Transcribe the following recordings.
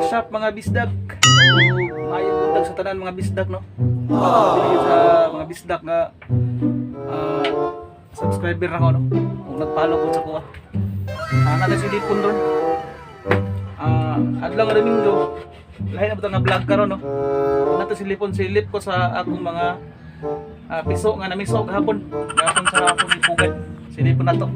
What's up, mga bisdak? O maayong buntag sa tanan, mga bisdak, no? Dili sa mga bisdak nga subscriber na ko, no? Ug nagfollow ko sa kuha. Naa si Lipon ron. Adlaw nga Domingo. Lahi na ba nga vlog karon, no? Nato si Lipon, silip ko sa akong mga piso nga namiso gahapon. Gahapon sa akong ipugad. Silipon na to.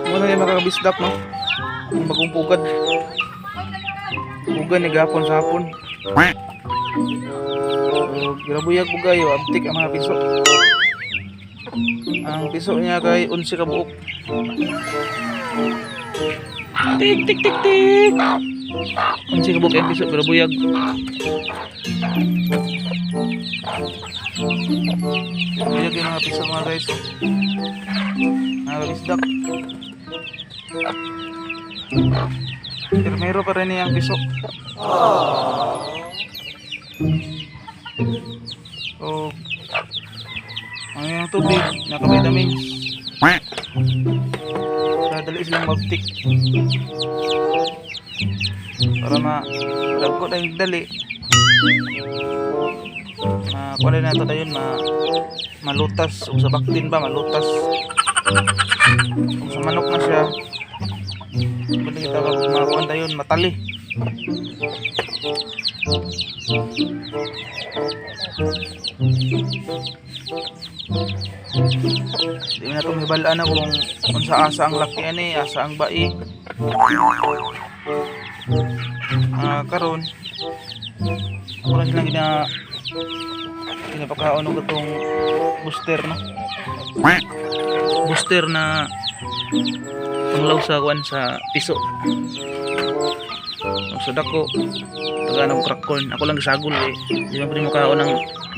Muna yung mga kabisdak, no? Ang bagong pugad. Pugad ni gahapon sa hapon. So, girabuyag bugayo, abtik ang mga piso. Ang piso niya kay 11 ka buok. Tik tik tik tik. 11 ka buok ang piso, pero buyag. Buyag yung mga piso, mga guys. Oh. Mga kabisdak. Pero meron pa rin niyang piso. So, ang iyang tubig, naka-vitamins. Para dali silang mabtik. Para ma dagko tayong dali. Makuha na nato tayo ma malutas ug sa baktin ba malutas. Kung sa manok na siya, pwede kita makuha tayo matali. Di na itong hibalaan na kung sa asa ang laki ani, asa ang bai. Karon ako lang silang ginapakaon og itong booster, no? Booster na panglaw sa kuan sa piso. Ug sa dako, tagaan og crack corn. Ako lang gisagol eh. Di man pwede makaon ng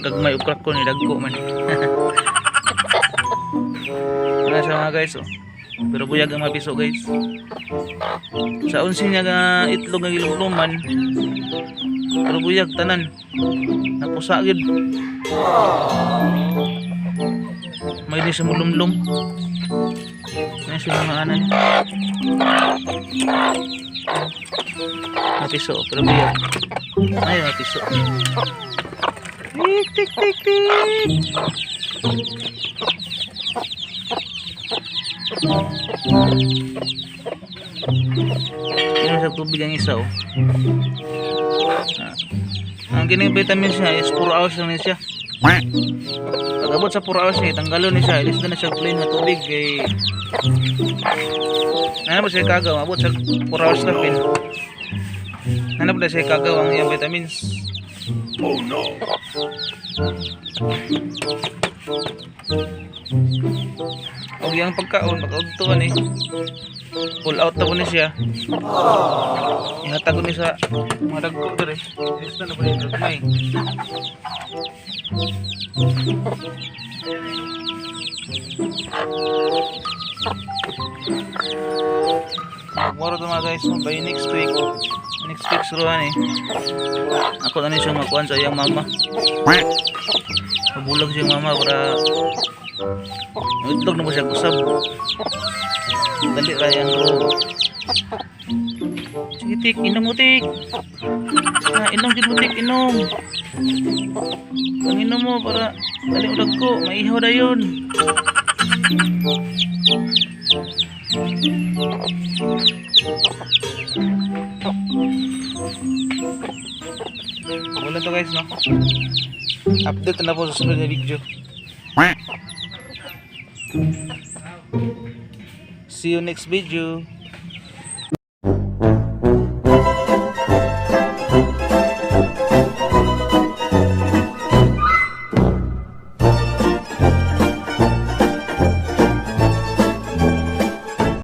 gagmay og crack corn, eh, dagko man. Wala siya, mga guys, oh. Pero buyag ang mga piso, guys. Sa 11 niya nga itlog nga gilumluman, pero buyag tanan. Napusa gid. May di siya mulumlum. May siya mga anan. Mga piso, pero buyag. Ay, mga piso. Tik, tik, tik, tik. Inom sa tubig ang isa, oh. Ang kining vitamins niya is 4 hours lang ni siya. Pag abot sa 4 hours niya, tanggalon ni siya, ilis na siya plain na tubig kay Nanap siya kagaw, abot sa 4 hours na pin. Nanap na siya kagaw ang iyang vitamins. Oh no. Og iyang pagkaon, pagkaudto ni. Full out na po ni siya. Ihatag ko ni sa mga dagko dere. Ilis na po ni gagmay. Moro to, mga guys, no? By next week. Next week suruhan eh. Ako na ni siya makuan sa iyang mama. Mabulag siya mama para itlog na mo siya usab. Dali ra yang bro. Sige tik, inom mo tik. Inom jud mo tik, inom. Ang inom mo para dali mo dagko, maihaw dayon. Wala to, guys, no. Update na po sa sunod na video. See you next video.